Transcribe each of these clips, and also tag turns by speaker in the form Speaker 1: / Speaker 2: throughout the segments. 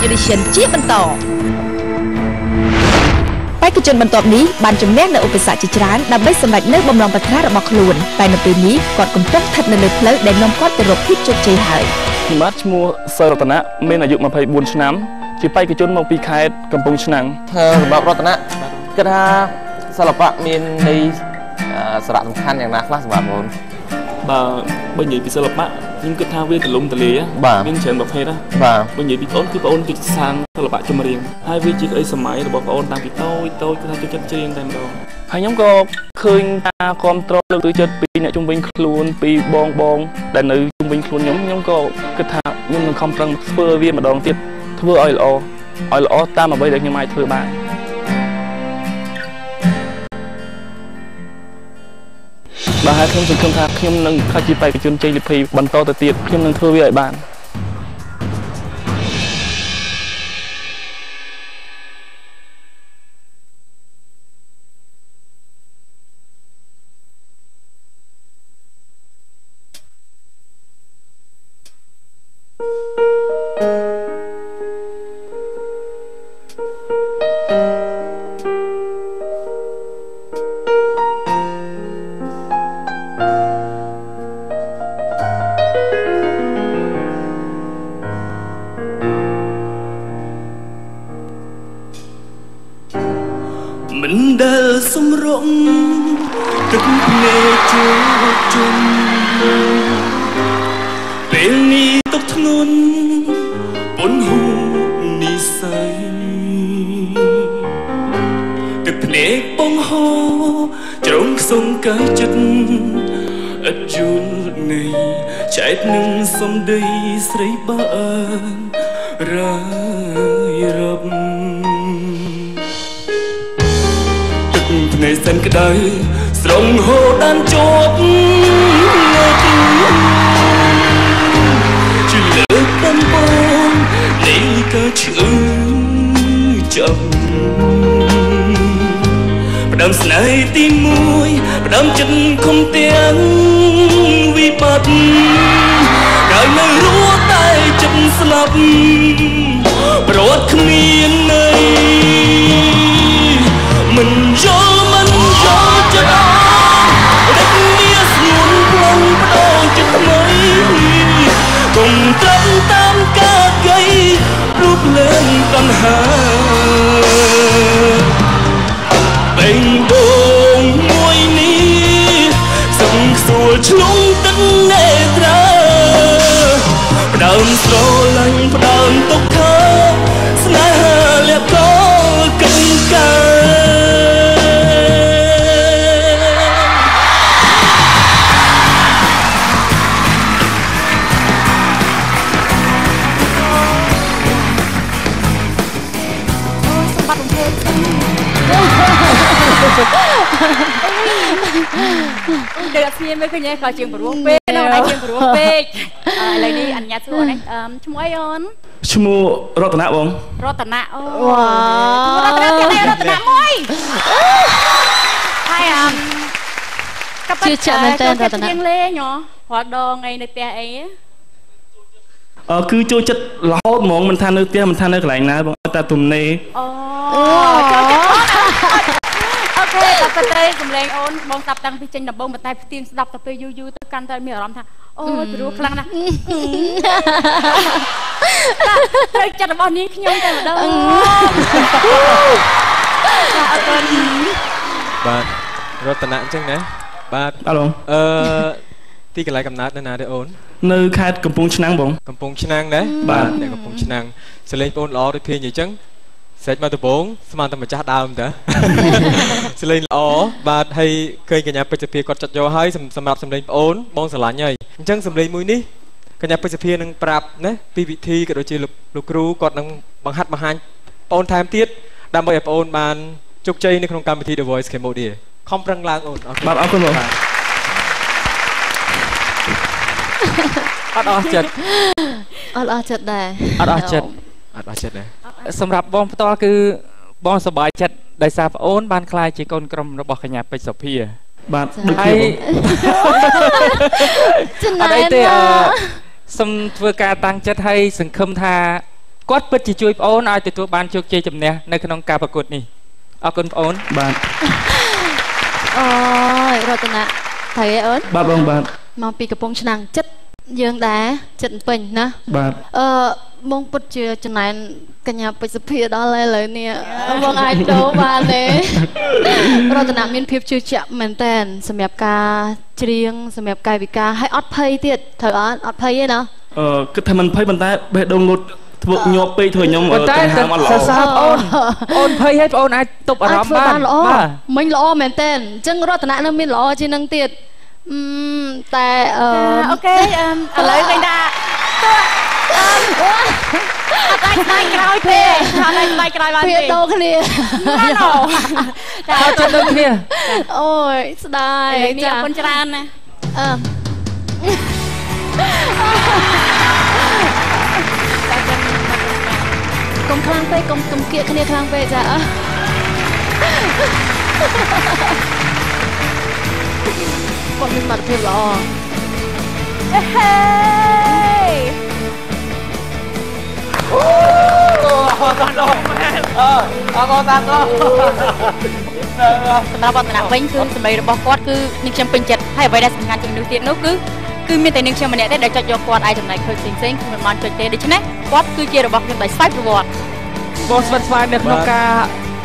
Speaker 1: Audition ជាបន្តបេក្ខជនបន្ទាប់នេះបានជំនះនៅឧបសគ្គជាច្រើនដើម្បីសម្រេចនៅបំណងប្រាថ្នារបស់ខ្លួនតែនៅពេលនេះគាត់កំពុងស្ថិតនៅលើផ្លូវដែលនាំគាត់ទៅរកភាពជោគជ័យហើយ
Speaker 2: ខ្ញុំបាទឈ្មោះសរតនៈមានអាយុ24ឆ្នាំជាបេក្ខជនមកពីខេត្តកំពង់ឆ្នាំង
Speaker 3: សម្រាប់រតនៈគិតថាសិល្បៈមានន័យសារៈសំខាន់យ៉ាងណាខ្លះសម្រាប់បង
Speaker 2: បើនិយាយពីសិល្បៈខ្ញុំគិតថាវាទលំទលាមានច្រើនប្រភេទណាបើនិយាយពីបងគឺបងគឺសាងសិល្បៈចម្រៀងហើយវាជាក្តីសម័យរបស់បងតាំងពីតូចតូចគឺថាចូលចិត្តច្រៀងតែម្ដងហើយខ្ញុំក៏ឃើញការគ្រប់គ្រងលើកទឹកចិត្តពីអ្នកជំនាញខ្លួនពីបងបងដែលនៅជំនាញខ្លួនខ្ញុំក៏គិតថាខ្ញុំនឹងខំប្រឹងធ្វើវាម្ដងទៀតធ្វើឲ្យល្អឲ្យល្អតាមអ្វីដែលខ្ញុំអាចធ្វើបានបាទហើយខ្ញុំសង្ឃឹមថាខ្ញុំនឹងក្លាយជាបេក្ខជនជ័យលាភីបន្តទៅទៀតខ្ញុំនឹងធ្វើវាឲ្យបាន
Speaker 4: មិនដែលសម្រុងទឹកភ្នែកជោគជុំពេលនេះទុកធ្ងន់ពុនហូនិស័យទឹកភ្នែកបងហូជ្រុងខ្សងកាយចិត្តឥតយល់នៃចែកនឹងសំដីស្រីបានរាយរាប់ភ្នែកសែនក្តៅស្រងហូរដានជាប់នៅទីជាលើកដំបូងនៃការឈឺចាប់ផ្ដើមស្នេហ៍ទីមួយផ្ដើមចិត្តខំទាំងវិបត្តិក្រោយនៅរស់តែចិត្តស្លាប់ប្រវត្តិគ្មានន័យមិនយល់មិនយល់ចិត្តអរិចមាស្ងួនប្លង់បដូរចិត្តថ្មីកុំត្រឹមតាមការកៃរូបលែងតណ្ហាបេងដូងមួយនេះសឹងខ្សួលឆ្លងទឹកនេត្រាផ្ដើមស្រឡាញ់ផ្ដើមទុកខាស្នេហាលះកកិនកា
Speaker 5: ដូចអត់ស្ងៀមមើលឃើញទេគាត់ជាងព្រោះពេកណាស់ជាងព្រោះពេកឥឡូវនេះអនុញ្ញាតសួរនេះឈ្មោះអីអូន
Speaker 2: ឈ្មោះរតនៈបង
Speaker 5: រតនៈអូវ៉ារតនៈទៀតរតនៈមួយហើយអឺ
Speaker 6: ជឿជាក់មែនតើរតនៈ
Speaker 5: ជាងលេងហ៎រាល់ដងអីនៅផ្ទះអី
Speaker 2: អឺគឺចូលចិត្តរហូតហ្មងមិនថានៅផ្ទះមិនថានៅកន្លែងណាបងតែទំនេរ
Speaker 5: អូចូលចិត្តអូខេតែប៉ុន្តែសំឡេងអូនបងស្ដាប់តាំងពីចេញដំបូងប៉ុន្តែផ្ទៀងស្ដាប់ទៅពេលយូរយូរទៅកាន់តែមានអារម្មណ៍ថាអូយព្រោះខ្លាំងណាស់ត្រូវចិត្តរបស់នាងខ្ញុំតែម្ដងអរគុណ
Speaker 7: បាទរតនៈអញ្ចឹងណាបាទ
Speaker 2: បាទបង
Speaker 7: អឺទីកន្លែងកំណើតនៅណាទេអូន
Speaker 2: នៅខេត្តកំពង់ឆ្នាំងបង
Speaker 7: កំពង់ឆ្នាំងណាបាទអ្នកកំពង់ឆ្នាំងសំឡេងបងល្អដូចភ្លេងអញ្ចឹងស្រេចមកដំបងស្មានតែម្ចាស់ដើមតើសលេងល្អបាទហើយឃើញកញ្ញាពេជ្រសភាគាត់ចាត់យកហើយសម្រាប់សំឡេងប្អូនបងស្រឡាញ់ហើយអញ្ចឹងសំឡេងមួយនេះកញ្ញាពេជ្រសភានឹងប្រាប់ណាពីវិធីក៏ដូចជាលោកគ្រូគាត់នឹងបង្ហាត់បង្ហាញប្អូនថែមទៀតដើម្បីឲ្យប្អូនបានជោគជ័យនៅក្នុងកម្មវិធី The Voice Cambodia ខំប្រឹងឡើងអូន
Speaker 2: បាទអរគុណបង
Speaker 8: អត់អស់ចិត្ត
Speaker 6: អត់អស់ចិត្តដែរ
Speaker 8: អត់អស់ចិត្ត
Speaker 7: អត់អស់ចិត្តដែរ
Speaker 8: សម្រាប់បងផ្ទាល់គឺបងសប្បាយចិត្តដោយសារប្អូនបានក្លាយជាកូនក្រុមរបស់កញ្ញាពេជ្រសភា
Speaker 2: បាទដូចគ្នាបង
Speaker 6: ចំណែក
Speaker 8: ទេសូមធ្វើការតាំងចិត្តឲ្យសង្ឃឹមថា គាត់ពិតជាជួយប្អូនឲ្យទទួលបានជោគជ័យជំនះនៅក្នុងការប្រកួតនេះអរគុណប្អូន
Speaker 2: បាទ
Speaker 6: អូយរតនៈត្រូវទេអូន
Speaker 2: បាទបងបាទ
Speaker 6: មកពីកំពង់ឆ្នាំងចិត្តយើងដែរចិត្តពេញណា
Speaker 2: បាទ
Speaker 6: បងពុតជាចំណែនកញ្ញាពេជ្រសភាដល់ឥឡូវនេះបងអាចដូរបានទេរតនៈមានភាពជឿជាក់មែនតែនសម្រាប់ការច្រៀងសម្រាប់កាយវិការហើយអត់ភ័យទៀតត្រូវអត់អត់ភ័យទេណា
Speaker 2: គិតថាមិនភ័យប៉ុន្តែបេះដូងងត់ធ្វើញាប់ពេកធ្វើខ្ញុំ
Speaker 8: ប៉ុន្តែសរសើរអូនអូនភ័យហើយបងអូនអាចទប់អារម្មណ៍បាន
Speaker 6: ល្អមិញល្អមែនតែនអញ្ចឹងរតនៈនៅមានល្អជាងនឹងទៀតតែ
Speaker 5: អូខេឥឡូវវិញថាទោះអត់អាចស្ដាយក្រោយទេអត់អាចស្ដាយក្រោយបានទេ
Speaker 6: វាដូរគ្នា
Speaker 8: ចាចិត្តដូចគ្នា
Speaker 6: អូយស្ដាយ
Speaker 5: ចាអរគុណច្រើនណា
Speaker 6: កុំខ្លាំងពេកកុំគៀកគ្នាខ្លាំងពេកចាគាត់មានសមត្ថភាពល្អ
Speaker 5: ហេ
Speaker 3: អូអរគុណមែនអរគុណតាម
Speaker 5: សម្រាប់វឌ្ឍនៈវិញគឺសម្ដីរបស់គាត់គឺនាងខ្ញុំពេញចិត្តហើយអ្វីដែលសំខាន់ជាងនោះទៀតនោះគឺមានតែនាងខ្ញុំម្នាក់ទេដែលចុចយកគាត់ឯចំណែកខូចផ្សេងៗគឺមិនបានចុចទេដូច្នេះគាត់គឺជារបស់ខ្ញុំដោយស្វ័យប្រវត្តិ
Speaker 8: បងស្វិតស្វាញនៅក្នុងការ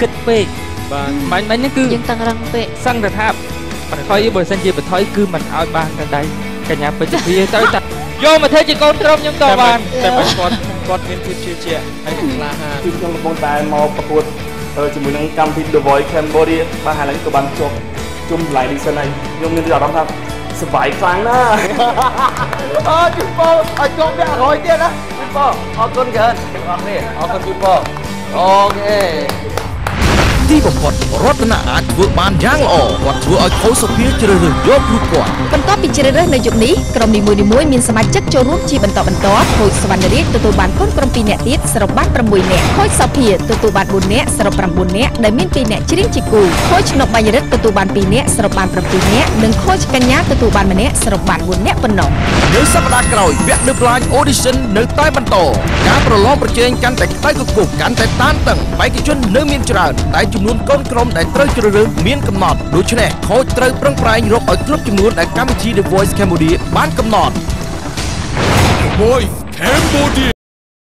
Speaker 8: គិតពេក
Speaker 7: បាទ
Speaker 8: បាញ់ហ្នឹងគឺ
Speaker 6: យើងតឹងរឹងពេក
Speaker 8: សឹងតែថាបថុយបើសិនជាបថុយគឺមិនឲ្យបានទៅដៃកញ្ញាពេជ្រភាត្រូវតែយកមកធ្វើជាកូនក្រុមខ្ញុំតបាន
Speaker 7: តែគាត់មានភាពជឿជាក់ហើយនឹងក្លាហាន
Speaker 2: គឺខ្ញុំកំពុងតែមកប្រកួតជាមួយនឹងកម្មវិធី The Voice Cambodia បាទហើយឡើងក៏បានជាប់ជុំតម្លៃនេះសិនហើយខ្ញុំមានអារម្មណ៍ថាសប្បាយខ្លាំងណាស់
Speaker 3: អើជូនពរឲ្យជាប់វគ្គក្រោយទៀតណាជូនពរអរគុណច្រើនទាំងអស់គ្នាអរគុណជូនពរអូខេ
Speaker 9: ទីបំផុតរតនៈអាចធ្វើបានយ៉ាងល្អគាត់ធ្វើឲ្យខូចសុភាជ្រើសរើសយករូបគាត់
Speaker 1: បន្ទាប់ពីជ្រើសរើសនៅយប់នេះក្រុមនីមួយៗមានសមាជិកចូលរួមជាបន្តបន្ទាប់ខូចសវណ្ណរាជទទួលបានកូនក្រុម2នាក់ទៀតសរុបបាន6នាក់ខូចសុភាទទួលបាន4នាក់សរុប9នាក់ដែលមាន2នាក់ច្រៀងជាគូខូចឆ្នុកបញ្ញរិទ្ធទទួលបាន2នាក់សរុបបាន7នាក់និងខូចកញ្ញាទទួលបាន1នាក់សរុបបាន4នាក់ប៉ុណ្ណោះ
Speaker 9: នៅសប្តាហ៍ក្រោយវគ្គ The Blind Audition នៅតែបន្តការប្រឡងប្រជែងកាន់តែក្តៅគគុកកាន់តែតានតឹងបេក្ខជននៅមានច្រើនតែចំនួនកូនក្រុមដែលត្រូវជ្រើសរើសមានកំណត់ដូច្នេះខូចត្រូវប្រឹងប្រែងរកឲ្យគ្រប់ចំនួនដែលកម្មវិធី The Voice Cambodia បានកំណត់
Speaker 10: The Voice Cambodia